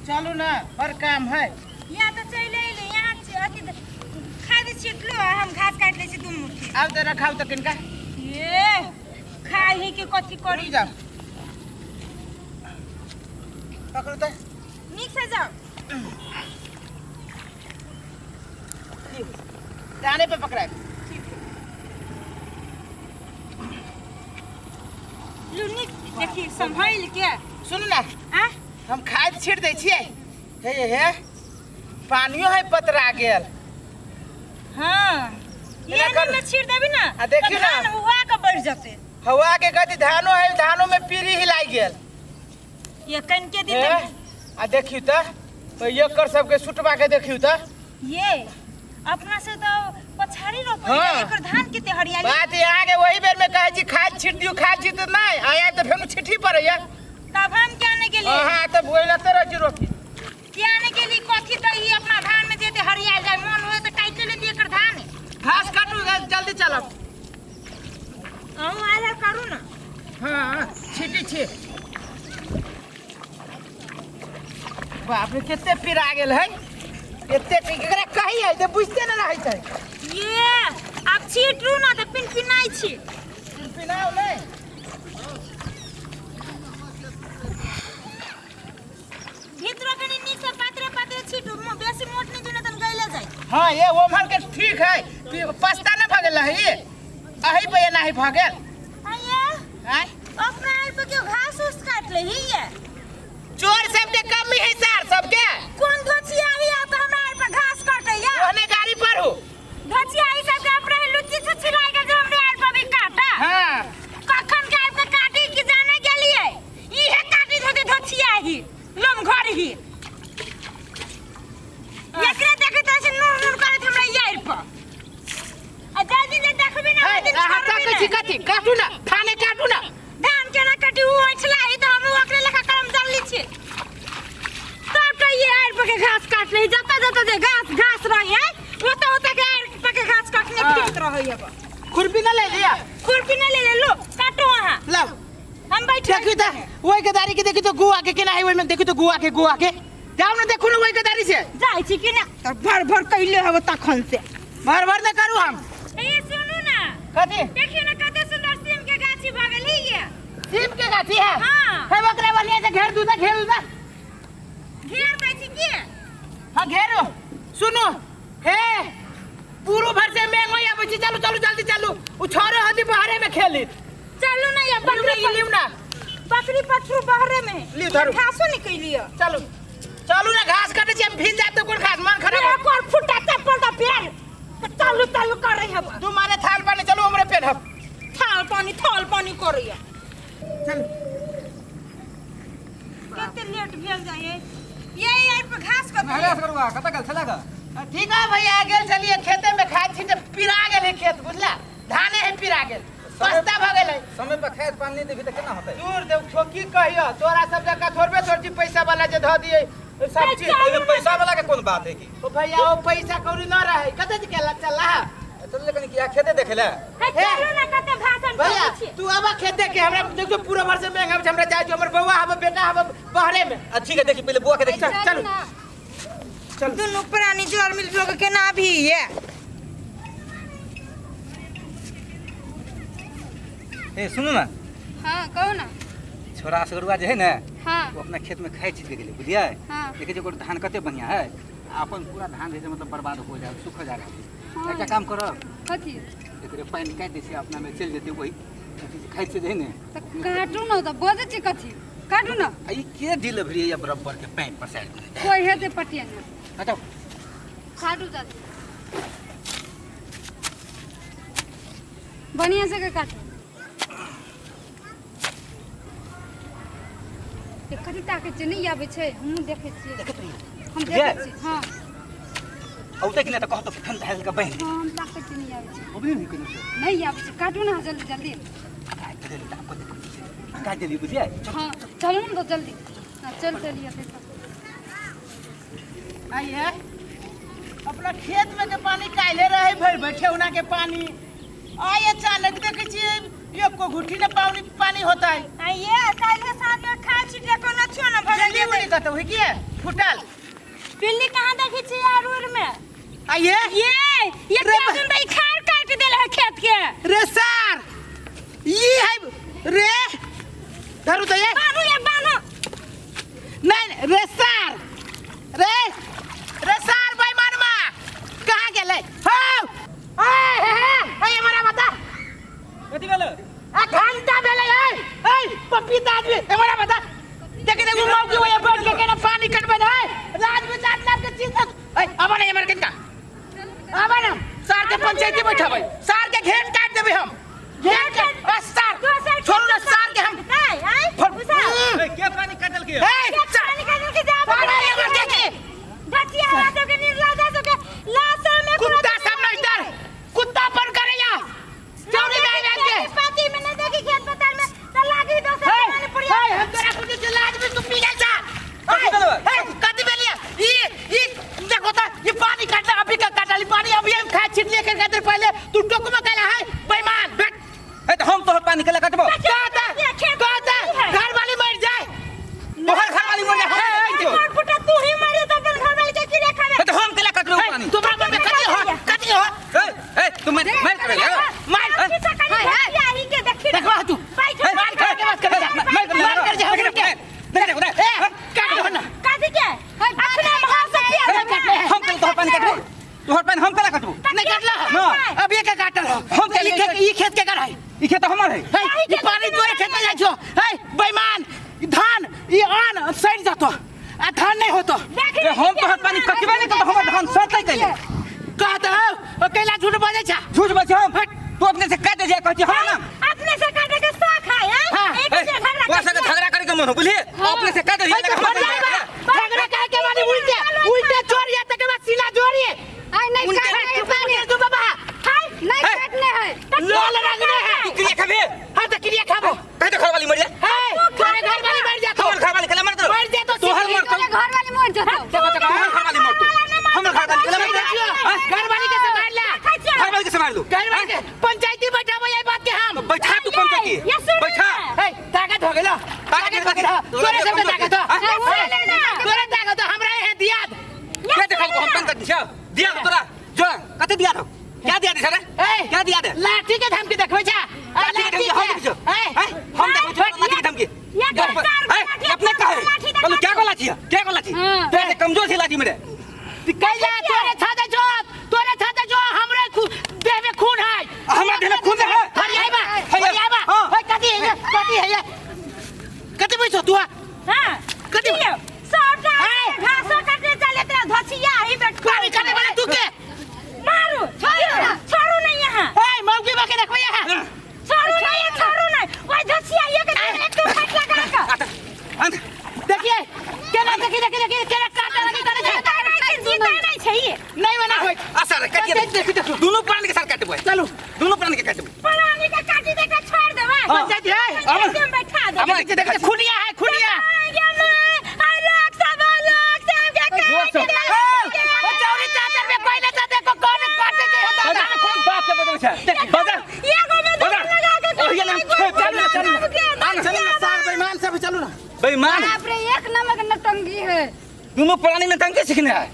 चलू ना बड़ काम है। यहाँ तऽ चलि अयली यहाँ अथी खाद छिटलो आ हम घास काटि लै छी दू मुट्ठी। आउ तऽ रखाउ तऽ कनिका। ये खाइ ही के कथी करी। रुकि जाउ, पकड़ू तऽ। नीक से जाउ। डाने पे पकड़ाय। लू नीक देखी सम्भालि के। सुनू ना। आ हम खाद छीट दै छियै। हे हे पानियो है पतरा गेल। हाँ एना ये कर। में छीट देबी ना आ देखियौ तऽ ना। धान हुआ के बढ़ जते। हवा के गति धानो है, धानो में पीरी हिलाई गेल। ये कनके दिन हे, आ देखियौ तऽ एकर सबके सुटबा के देखियौ तऽ। ये अपना से तो पछाड़ी रोपल हाँ। एकर धान केते हरियाली। बात यहाँ के वही बेर में कहै छी खाद छीट दियौ, खाद छीट दियौ, नहि आया तऽ फेर छिट्टी पड़ैया। तब हम क्या नहीं गेलिए? हाँ तऽ बोलते रहै छी रोपी। क्या नहीं गेली कथी तऽ ई अपना धान में जेते हरियाल जाय मन होए तऽ काटि लेती एकर धान। घास काटू जल्दी चलब। अहूँ आयल करू ना। हाँ छिटी छी। बाप रे कते पिरा गेल है, एते एकरा कही है जे बुझते न रहै छै। ये आब छीटू ना तऽ पिनपिनाइ छी। पिनपिनाउ नहि। भीतरो कनी नीक से पातरे पातरे छीटू, बेसी मोट नहि दियौ, नहि तऽ गैले जाय। हाँ ये ओम्हर के ठीक है, पस्ता न भऽ गेल है ये, अही पे एनाही भऽ गेल। आये आय अपना आर पे केओ घास उस काट ले ही ये। चोर सबके कमी है सार सबके। कोन धोचिया ही आ तऽ हमरा आर पे घास काटैया? ओहने गाड़ी पर हो। धोचिया ही सबके अपने ही लुच्ची छुच्ची लाग गेल जे हमरे आर पे भी काटा। हाँ। कखन के आर पे काटी कि जाने गेलिए? इहे काटी धोते धोचिया ही लम घर ही। एकरे देखैत रहै छै नूर नूर करैत हमरा यार पर। आ जल्दी जे देखबी ना हे, ओहि दिन अहाँ छोड़बी तकै छी नहि। कथी? काटू ना, थाने काटू ना। धान केना कटी उ ओछला ही तऽ हम ओकरे लेखा करम जल्दी छी। तब तऽ ये आरि पर के घास काट ले, जतऽ जतऽ जे घास घास रहै है ओतऽ ओतऽ के आरि पर के घास काटने हाँ। फिरत रहै है। खुरपी ना ले लिया? खुरपी नहीं ले ले, लो काटो अहाँ। लाओ। हम बैठे देखी तऽ ओहि के दारी के देखी तो गुआ के केना है ओहि में, देखी तो गुआ के, गुआ के जाओ ना देखू ना ओहि के दारी से। जाइ छी कि ना तऽ भर भर कैले हव तखन से। भर भर न करू हम। ए सुनू ना। कथी? देखियो ना कते सुंदर सीम के गाछी भऽ गेल ये। सीम के गाछी है? हाँ। हे ओकरा बढ़िया से घेर दू ना, घेर दू ना। घेर दै छी की? हाँ घेरो। सुनू हे पूरो भर से मेंगो आबै छी, चलू चलू जल्दी चलू, उ छोरे हदी बाहरे में खेली। चलू ना ये बकरी लिउ ना, लिउ ना। बकरी पठरू बाहरे में। लिउ धरू। घासो नहीं कैलियो। चलू चलू ना, घास काटे छी हम, भीज जात तो कोन घास, मन खराब। एक और फुटा चप्पल दा पैर चालू चालू कर रही है। तू मारे थाल पानी, चलू हमरे पेन हम। थाल पानी, थाल पानी कर रही है। चल। कते लेट भेल जाय ये यार पर घास कत अरे असगरुआ कत गेल छला ग? ठीक है भैया, गेल छलिए खेते में खाद छी त पिरा गेल है खेत, बुझला? धाने है पिरा गेल, पस्ता भ गेल है। समय पर खाद पानी नहीं देबी त केना होतै? दूर देव की कहियो, तोरा सब जका थोड़बे थोड़ छी पैसा वाला जे ध दिए सब चीज। ओइ पैसा वाला के कोन बात है की? ओ भैया ओ पैसा कौड़ी न रहे, कते जे केला चला। चल ले कनी किया खेते देखे ले। हे चलू ना कते भाषण भैया करै छी। तू आबा खेत देखे, हमरा देखो पूरा वर्ष में हमरा हमरा जाय जो, हमर बौआ हमर बेटा हमर बहरे में। आ ठीक है देखी पहले बुआ के देखी। चल, चलू। चल। दुनू प्राणी जोर मिल लोग केना भी ये। ए सुनू ना। हाँ कहू ना। छोरा असगरुआ जे है ना, हाँ। वो अपना खेत में खाइ छिट के गेलै, बुझलियै? हाँ। देखै छियै ओकर धान कते बढ़िया है, आ अपन पूरा धान जे छै मतलब बर्बाद हो जाए, सुख जा रहल है। हाँ। एकटा काम करब। कथी? एकरे पानि काटि दै छियै, अपना में चलि जेतै वही अथी जे खाइ छियै जे है ने। तऽ काटू ना, तऽ बजै छी कथी? काटू ना। आ ई के डिलीवरी है बराबर के पानि पसारि देने? कोइ हेतै पटिया ने। हटाउ। काटू जल्दी। बढ़िया से के काटू। ये कथी ताकै छियै? नहि आबै छै, हमहूँ देखै छियै। देखैत रहियै। हम देखै छियै, हाँ। औतै कि नहि तऽ कहतौ कि फेन धैल के बान्हि दे। हाँ, हम ताकै छियै, नहि आबै छै। अबे नहि केने छै। नहि आबै छै, काटू ने जल्दी जल्दी। काटि देली तऽ आब कते छै। काटि देली, बुझलियै? हाँ, चलू ने तऽ जल्दी। हाँ, चल चलिए फिर। आइए अपना खेत में के पानी काल्हे रहे भरि बैठे उना के पानी। आइ अचानक देखै छियै एको घुटी ने पानी पानी होता है। आ ये काल्हि साँझ में खा छिटले कोनो छो न भगल बिल्ली उड़ी कतौ है की फुटल? बिल्ली कहाँ देखै छी यार उड़ में? आ ये ये रे क्या सुन दई खार काट देल है खेत के। रे सार ये है रे, धरू तो ये बान्हू ये बान्हू। नहीं नहीं, रे सार रे, रे सार बेईमानमा कहाँ गेलै? हौ ए हे हे ए हमरा बता। कथी भेलै? आ घंटा भेलै है ए पपीता आदमी हमरा बता। देख देखू मौकी वही बैठ के केना पानी कटबै है राज में जात लात के चीज तक। ए आबा नहीं हमर किनका आबा ना, सार के पंचायती बैठाबै, सार के घेर काट देबै हम, घेर काट बस सार दोसर छोड़ू ना सार के हम नहीं आय उसा ए, के पानी काटल के? ए के सार पानी काटल के जाब सार हमर देखी बचिया राजो के निर्ला जाजो के लाशो में कुत्ता सब नहीं डर कुत्ता पर करैया चौड़ी दाई रात के पाती में नहीं देखी खेत पतार में त लागी दोसर हे, पानी पुड़िया। हे, हम तोरा कुछ से लाज में तू पी गेल जा। कथी भेलौ? हे, कथी भेलिया? ई ई देखो त ये पानी काटला अभी का काटली पानी अभी हम खा छिट लिए कर खातिर पहले तू टोकमा कैला है बेईमान बैठ। ए त हम तोहर पानी केला कटबो? कहता कहता घर वाली मर जाए। तोहर घर वाली मर जाए, हे, हे, जो। और पुटा तू ही मरे तो अपन घर वाली के कीड़े खावे। ए त हम केला कटबो हे, पानी? तू बाप में कथी हो कथी हो? ए ए तू मर मर कर मार पीछा करी घटिया ही के देखी देखो तू बैठ मार कर के बात कर जा, मार कर जा हम के। देख देख देख ए काट दो ना। काथी के अपने घर से पिया हे, काट ले। हम केला तोहर पानी कटबो? तोहर पानी हम केला कटबो? नहीं काटला ना। अब ये के काटल हो? हम ई खेत ई खेत के कर है? ई खेत हमर है। हे, ई पानी तोरे खेत में जाइ छो। हे बेईमान, ई धान ई अन्न सड़ि जतो आ धान नहीं होतो। ए, हम तोहर पानी कटबे नहीं करतो, हमर धान सड़तै कैले? कहत हो ओ कैला झूठ बजै छा? झूठ बजै हम? तू अपने से काट दे कहै छी हम ना। अपने से काटे के शौक है हैं? हाँ। एक से घर तोरा संगे झगड़ा करे के मन हो बुझलिए? अपने से काट दे हे, तो झगड़ा काहे के माने उल्टे उल्टे चोरिया तके बाद सीना जोड़िए। आय नहीं उनके काटने है पानी। तू बाबा नहीं काटने है। लोल रंगने है। तू क्रिया खाबे? हां तो क्रिया खाबो। कहे तो घर वाली मर जा। हे तोरे घर वाली मर जातो। हमर घर वाली केला मर तो। मर जातो। तोहर मर तो। तोरे घर वाली मर जतो। देखो देखो तोहर घर वाली मर तो। हमर घर वाली केला मर देखियो घर वाली के संभाल ला। घर वाली के संभाल लो। घर वाली के पंचायती बैठाबो ये बात के हम। बैठा तू पंचायती। बैठा। हे ताकत हो गेलो, ताकत हो गेलो तोरे सब के ताकत हो, तोरे ताकत हो हमरा हे दिया। के देखल को हम तंग कर दिछौ? दिया तोरा जो कते दिया दो? क्या दिया दे सर? ए क्या दिया दे? लाठी के धमकी देखबै छा? लाठी के धमकी हम देखै छौ? हैं? हम देखै छौ लाठी के धमकी। ए अपने काहे बोलो क्या को लाठी है? क्या को लाठी? तोरे से कमजोर थी लाठी मेरे। कैला तोरे छाते जो तोरे छाते जो हमरे देह में खून है। हमरा देह में खून है। हरियाबा हरियाबा। हे कथी है कथी है कथी बैठो तू? हां कथी सबटा घास काटे चले तेरा धसिया ही बैठ पानी काटे वाला तू के मारू छोड़ू छोड़ू नहीं यहां। ए मौकी बाके देखबै यहां। छोड़ू नहीं छोड़ू नहीं ओइ धसिया ये के एक तो फाट लगा के देखिए केना देखी देखी देखी केना काटे लगी करे छै। जीता नहीं छै ये नहीं मना होय। आ सर काटिए देखी देखो दोनों प्राणी के साथ काटबै। चलू दोनों प्राणी के काटबै। प्राणी के काटी दे के छोड़ देबै। पंचायत है पंचायत में बैठा देबै। अब देखिए खुनिया है खुनिया। गे my आ लोग सब लोग सब के काट दे। ओ चौरी चाचर में पहले तो देखो कौन काटे के होता बजा कौन बाप के बदल छै? बजा एगो में बजा। लगा के ओहिया नाम चलू ना चलू ना चलू ना सार बेईमान सब चलू ना। बेईमान बाप रे एक नंबर के नटंगी है। दोनों प्राणी में तंगे सीखने है।